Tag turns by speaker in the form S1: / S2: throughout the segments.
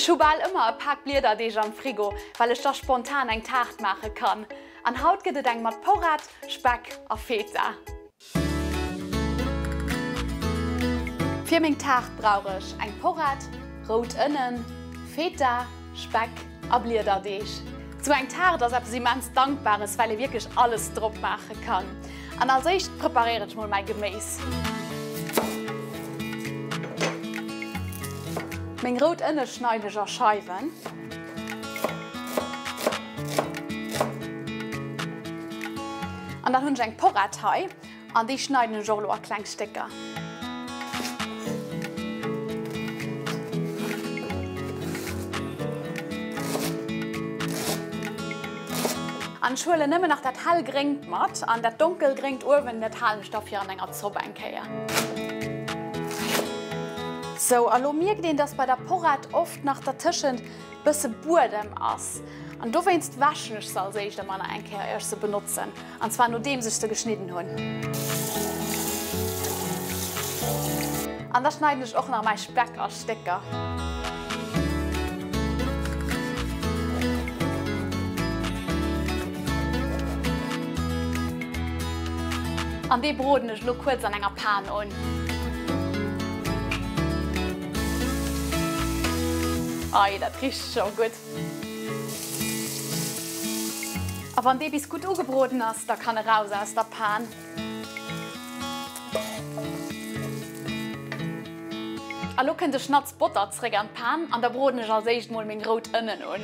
S1: Ech hu bal ëmmer e Pak Bliederdeeg am Frigo, well ech da spontan eng Taart maache kann. An haut gëtt et eng mat Porrett, Speck a Feta. Fir meng Taart brauch ech eng Porrett, rout Ënnen, Feta, Speck a Bliederdeeg. Sou eng Taart ass eppes immens Dankbares, well ee wierklech alles drop maache kann. An als éischt preparéieren ech mol mäi Geméis. Meng rout Ënne schneiden ech a Scheiwen. An dann hunn ech eng Porrett hei an déi schneiden ech och elo a kleng Stécker. An ech huelen nëmmen nach dat hellgréngt mat an dat donkelgréngt uewen, dat halen ech da fir an enger Zopp eng Kéier. Sou, a lo mierkt een, dass bei der Porrett oft nach dertëschent bësse Buedem ass. An dowéinst wäschen ech se als éischt emmer nach eng Kéier, ier ech se benotzen, an zwar nodeems ech se geschnidden hunn. An da schneiden ech och nach mäi Speck a Stécker. An dee broden ech elo kuerz an enger Pan un. Ei, dat richt scho gutt. A wann dee bis gutt ugebroden ass, da kann e raus aus der Pan. A lo kënnt e Schnatz Botter zréck an d'Pan an da broden ech als éischt mol meng rout Ënnen un.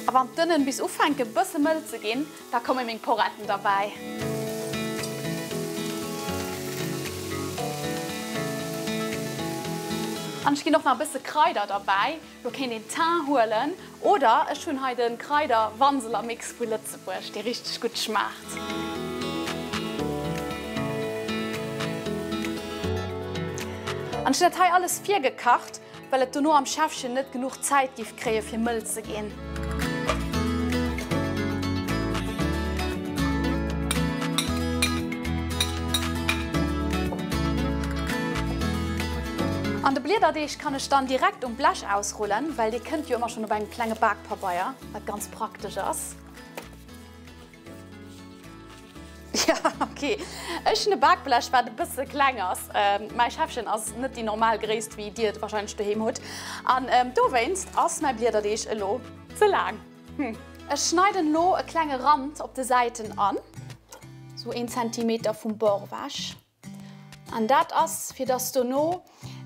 S1: A wann d'Ënnen bis ufänke bësse mëll ze ginn, da komme meng Poretten derbäi. An ech ginn och nach e bësse Kraider derbäi. Do kéint een Thym huelen oder ech hunn hei de Kraider-Wanseler-Mix vu Lëtzebuerg, dee richteg gutt schmaacht. An ech hunn dat hei alles virgekacht, well et dono am Schäffchen net genuch Zäit giff kréie fir mëll ze ginn. An de Bliederdeeg kann ech dann direkt um Blech ausrullen, well dee kënnt jo ëmmer schon op engem klenge Bakpabeier, wat ganz praktesch ass. Ja, ok. Ech hunn e Bakblech, wat e bësse kleng ass. Mäi Schäffchen ass net déi normal Gréisst, wéi dir et wahrscheinlech doheem hutt. An dowéinst ass mäi Bliederdeeg elo ze laang. Hm. Ech schneiden elo e klenge Rand op de Säiten an, sou een Zentimeter vum Bord ewech. An dat ass fir dass dono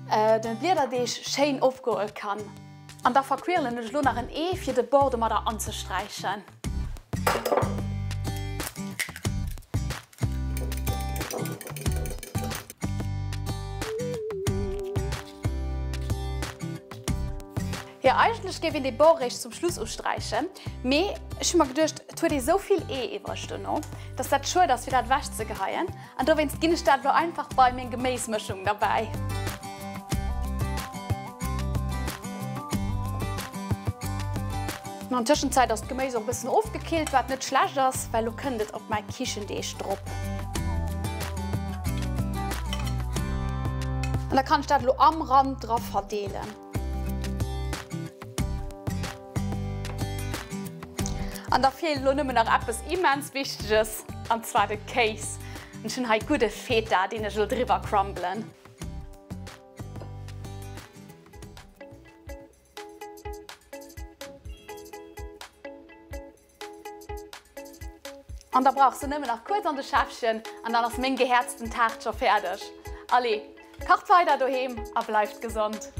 S1: de Bliederdeeg schéin ofgoe kann. An da verquirlen ech elo nach en Ee fir de Bord domadder anzesträichen. Jo, eigentlech géif een de Bord réischt zum Schluss usträichen, mee ech hu mer geduecht, et huet ee sou vill Ee iwwreg dono, dass dat schued ass fir dat ewech ze geheien an dowéinst ginn ech dat elo einfach bei meng Geméismëschung derbäi. An Tëschenzäit ass d'Geméis och e bëssen ofgekillt, wat net schlecht ass, well elo kënnt et op mäi Kichendeeg drop. An da kann ech dat elo am Rand dra verdeelen. An da feelt elo nëmmen nach eppes immens Wichteges, an zwar de Kéis. Ech hunn hei gudde Feta, deen ech elo driwwer crumblen. An da brauch se nëmmen nach kuerz an de Schäffchen an dann ass meng gehäerzten Taart scho fäerdeg. Allez, kacht weider doheem a bleift gesond!